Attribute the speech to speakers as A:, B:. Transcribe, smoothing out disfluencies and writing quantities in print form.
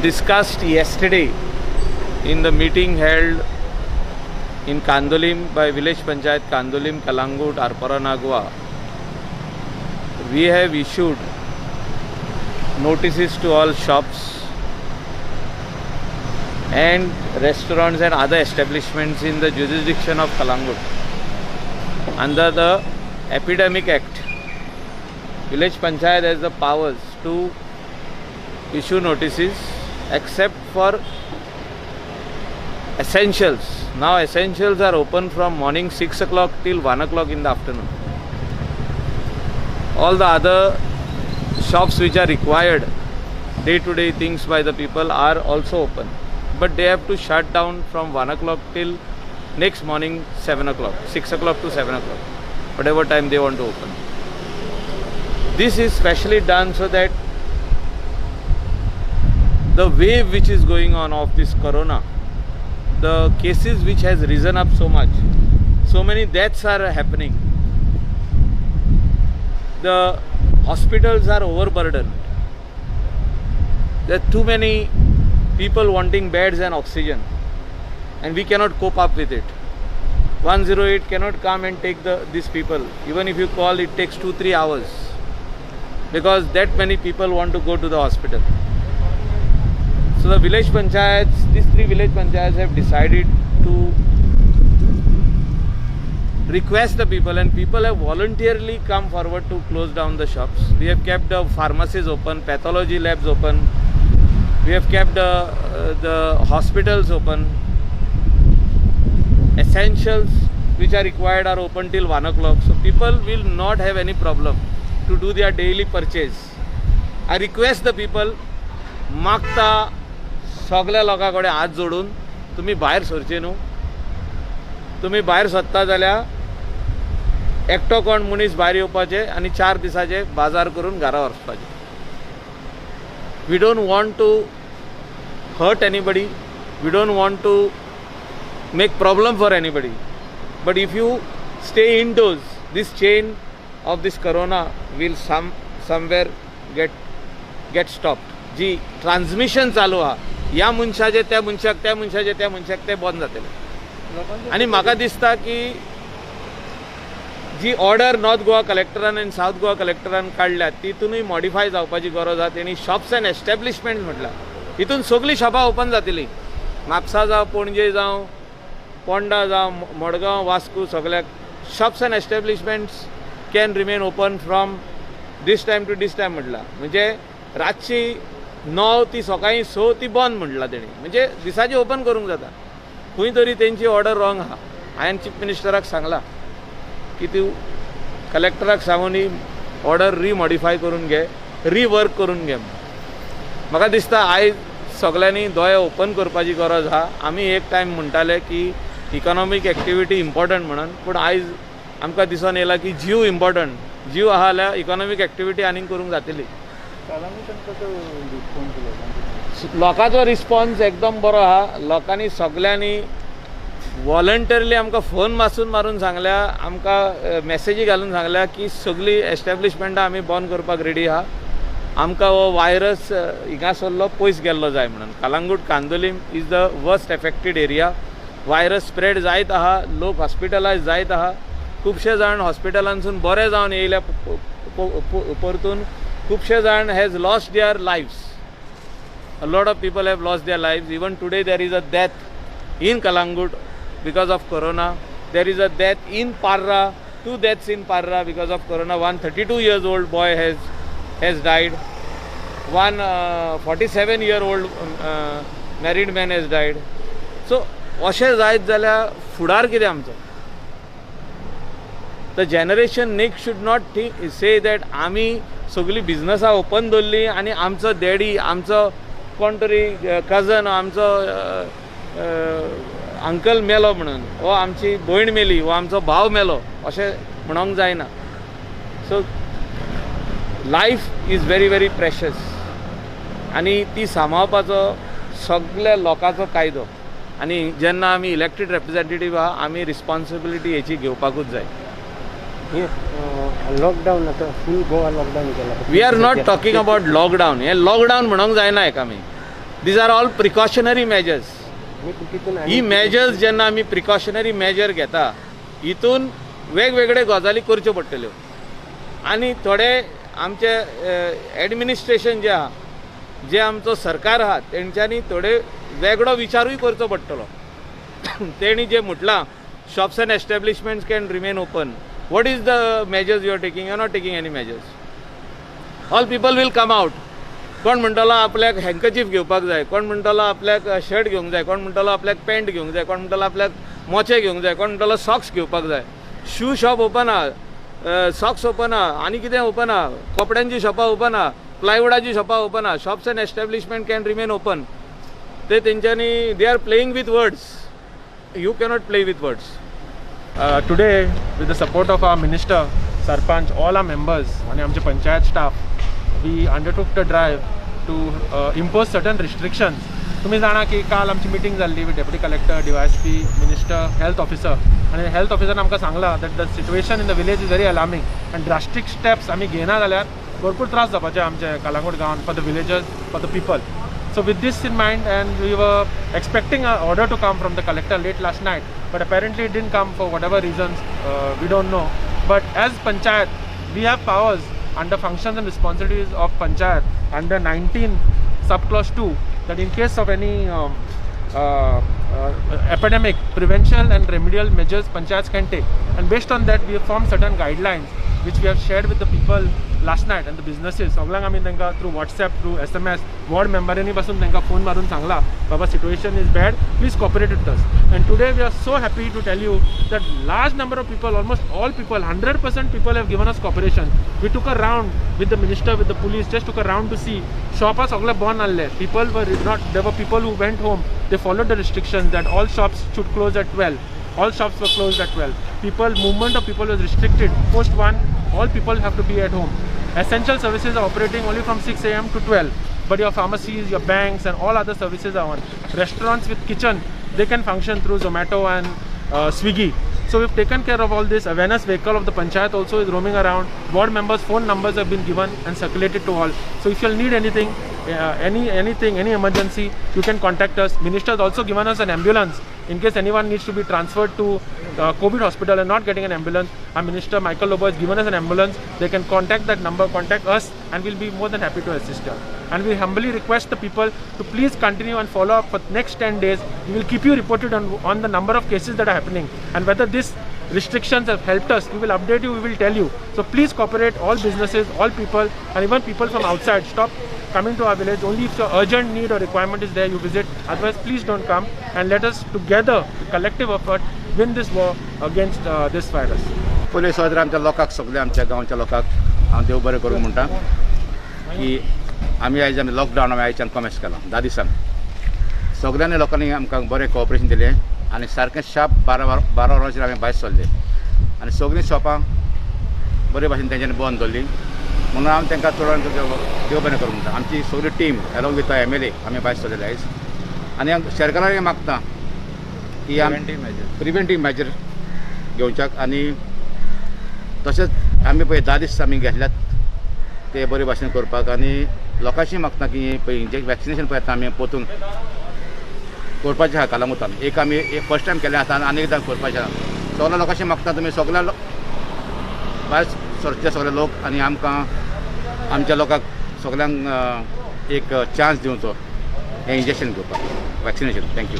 A: discussed yesterday in the meeting held in Candolim by Village Panchayat Candolim, Calangute, Arpora, Nagua, we have issued notices to all shops and restaurants and other establishments in the jurisdiction of Calangute under the Epidemic Act. Village Panchayat has the powers to issue notices except for essentials. Now essentials are open from morning 6 o'clock till 1 o'clock in the afternoon. All the other shops which are required day-to-day things by the people are also open, but they have to shut down from 1 o'clock till next morning 7 o'clock, 6 o'clock to 7 o'clock, whatever time they want to open. This is specially done so that the wave which is going on of this corona, the cases which has risen up so much, so many deaths are happening, the hospitals are overburdened, there are too many people wanting beds and oxygen, and we cannot cope up with it. 108 cannot come and take these people. Even if you call, it takes 2-3 hours, because that many people want to go to the hospital. So the village panchayats, these three village panchayats have decided to request the people, and people have voluntarily come forward to close down the shops. We have kept the pharmacies open, pathology labs open, we have kept the hospitals open. Essentials which are required are open till 1 o'clock. So people will not have any problem to do their daily purchase. I request the people, मागता सगळ्या लोकां कडेन हात जोडून तुमी भायर सरचे न्हू. तुमी भायर सरता जाल्यार एकटो कोण मनीस भायर येवपाचे आनी 4 दिसाचे बाजार करून घरा वचपाचे. We don't want to hurt anybody, we don't want to make problem for anybody, but if you stay indoors, this chain of this corona will somewhere get stopped. Ji transmission चालू आहा ह्या मनशाचे त्या मनशाक, त्या मनशाचे त्या मनशाक, ते बंद जातले. आनी म्हाका दिसता की जी ऑर्डर नॉर्थ गोवा कलेक्टरान आनी सावथ गोवा कलेक्टरान काडल्या तितूनय मॉडिफाय जावपाची गरज आहा. तेणी शॉप्स अँड एस्टॅब्लिशमेंट म्हटलां, हितून सगळीं शॉपां ओपन जातलीं. म्हापसा जावं, पणजे जावं, पोंडा जावं, मडगांव, वास्को, सगळ्याक shops and establishments can remain open from this time to this time म्हटलां. म्हणजे रातची 9 ती सकाळीं 6 ती बंद म्हटलां तेणी, म्हणजे दिसाची ओपन करूंक जाता. खंय तरी तेंची ऑर्डर रॉंग आहा. हांवें चीफ मिनिस्टराक सांगलां की तूं कलेक्टराक सांगून ही ऑर्डर रिमॉडिफाय करून घे, रिवर्क करून घे. म्हाका दिसता आयज सगळ्यांनी दोळे ओपन करपाची गरज आहा. आमी एक टायम म्हणटाले की इकॉनॉमीक एक्टिविटी इम्पॉर्टंट म्हणून, पूण आयज आमकां दिसून येयला की जीव इम्पॉर्टंट. जीव आहा जाल्यार इकॉनॉमीक एक्टिविटी आनीक करूंक जातली. लोकांचो रिस्पॉन्स एकदम बरो आहा. लोकांनी सगळ्यांनी वॉलंटरली आमकां फोन मासून मारून सांगल्या, आमकां मॅसेजी घालून सांगल्या की सगळीं एस्टॅब्लिशमेंटां आमी बंद करपाक रेडी आहा. आमकां हो वायरस हिंगासरलो पयस गेल्लो जाय म्हणून. Calangute, Candolim is the worst affected area. Virus spread जायत आहा, लोक हॉस्पिटलायज जायत आहा, खुबशे जाण हॉस्पिटलांसून बरे जावन येयल्या परतून, खुबशे जाण has lost their lives. A lot of people have lost their lives. Even today there is a death in Calangute because of corona. There is a death in Parra, 2 deaths in Parra because of corona. One 32 years old boy has died. One 47 year old married man has died. So अशें जायत जाल्यार फुडार कितें आमचो? The generation next should not think say that आमी सगळीं बिजनसां open दवरलीं आनी आमचो डॅडी, आमचो कोण तरी कजन, आमचो अंकल मेलो म्हणून, वो आमची भयण मेली, वो आमचो भाव मेलो अशें म्हणोंक जायना. So life is very very precious आनी ती सांबाळपाचो सगळ्या लोकांचो कायदो. आनी जेन्ना आमी इलेक्टेड रिप्रेझेंटेटीव आहा, आमी रिस्पॉन्सिबिलिटी हेची घेवपाकूच जाय.
B: लॉकडावन आतां फूल गोवा लॉकडावन केला.
A: We are not talking about lockdown. हें लॉकडावन म्हणोंक जायना हेका आमी. These are all precautionary measures. He measures जेन्ना आमी प्रिकॉशनरी मेजर घेता हितून वेगवेगळे गजाली करच्यो पडटल्यो आनी थोडे आमचे एडमिनिस्ट्रेशन जे आहा, जे आमचो सरकार आहा, तेंच्यांनी थोडे वेगळो विचारूय करचो पडटलो. तेणी जे म्हटलां shops and establishments can remain open, what is the measures you are taking? You are not taking any measures. All people will come out. कोण म्हणटलो आपल्याक हँकचीफ घेवपाक जाय, कोण म्हणटलो आपल्याक शर्ट घेवंक जाय, कोण म्हणटलो आपल्याक पॅन्ट घेवंक जाय, कोण म्हणटलो आपल्याक मोचे घेवंक जाय, कोण म्हणटलो सॉक्स घेवपाक जाय. शू शॉप ओपन आहा, सॉक्स ओपन आहा, आनी कितें ओपन आहा, कपड्यांची शॉपां ओपन आहा, प्लायवुडाची शॉपां ओपन आहा. Shops and establishment can remain open. ते तेंच्यांनी they are playing with words. You cannot play with words.
B: Today, with the support of our minister, Sarpanch, all our members आणि आमचे panchayat staff, we undertook the drive to impose certain restrictions. तुम्ही जाणा की काल आमची meeting जाल्ली with deputy collector, DySP, minister, health officer आनी health ऑफिसरान आमकां सांगलां that the situation in the village is very alarming and drastic steps आमी घेयना जाल्यार भरपूर त्रास जावपाचे आमचे कलांगूट गांवान for the villagers, for the people. So with this in mind, and we were expecting an order to come from the collector late last night, but apparently it didn't come for whatever reasons, we don't know. But as panchayat, we have powers under functions and responsibilities of panchayat under 19 subclause 2 that in case of any epidemic, prevention and remedial measures panchayats can take. And based on that, we have formed certain guidelines which we have shared with the people last night and the businesses. सगळ्यांक आमी तांकां through WhatsApp, through SMS, ward मेंबरांनी पासून तांकां phone मारून सांगला, बाबा situation is bad, please cooperate with us. And today we are so happy to tell you that large number of people, almost all people, 100% people have given us cooperation. We took a round with the minister, with the police, just took a round to see. शॉपां सगळे बंद आहले. People were not, there were people who went home. They followed the restrictions that all shops should close at 12. All shops were closed at 12. People, movement of people was restricted. Post 1, all people have to be at home. Essential services are operating only from 6 a.m. to 12. But your pharmacies, your banks and all other services are on. Restaurants with kitchen, they can function through Zomato and Swiggy. So we've taken care of all this. Awareness vehicle of the panchayat also is roaming around. Ward members' phone numbers have been given and circulated to all. So if you'll need anything, anything, any emergency, you can contact us. Minister has also given us an ambulance in case anyone needs to be transferred to COVID hospital and not getting an ambulance. Our minister Michael Lobo has given us an ambulance. They can contact that number, contact us, and we'll be more than happy to assist you. And we humbly request the people to please continue and follow up for the next 10 days. We will keep you reported on the number of cases that are happening and whether these restrictions have helped us. We will update you, we will tell you. So please cooperate, all businesses, all people, and even people from outside. Stop coming to our village. Only if your urgent need or requirement is there, you visit. Otherwise, please don't come, and let us together, with collective effort, win this war against this virus.
C: पयलीं सदर आमच्या लोकांक, सगळ्या आमच्या गांवच्या लोकांक हांव देव बरें करूं म्हणटा की आमी आयज आमी लॉकडावन आमी आयच्यान कॉमेस केलां 10 दिसांक. सगळ्यांनी लोकांनी आमकां बरें कॉपरेशन दिलें आनी सारकें शार्प 12 वरांचेर आमी भायर सरले आनी सगळीं शॉपां बरे भाशेन तेंच्यांनी बंद दवरली. म्हणून हांव तांकां चड देव बरें करूं म्हणटा. आमची सगळी team along with MLA आमी भायर सरलेले आयज आनी हांव सरकाराक मागता की प्रिवेंटीव मेजर घेवच्याक आनी तशेंच आमी पळय 10 दीस आमी घेतल्यात ते बरे भाशेन करपाक आनी लोकांशी मागता की पळय जे वॅक्सिनेशन पळय आतां आमी परतून करपाचें आहा कलांगूटान. एक आमी फर्स्ट टायम केलें आतां आनी एकदां करपाचें आहा. सगल्या लोकांशी मागता तुमी सगल्या भायर सरचे सगळे लोक आनी आमकां आमच्या लोकांक सगल्यांक एक चान्स दिवचो हें इंजेक्शन घेवपाक, वॅक्सिनेशन. Thank you.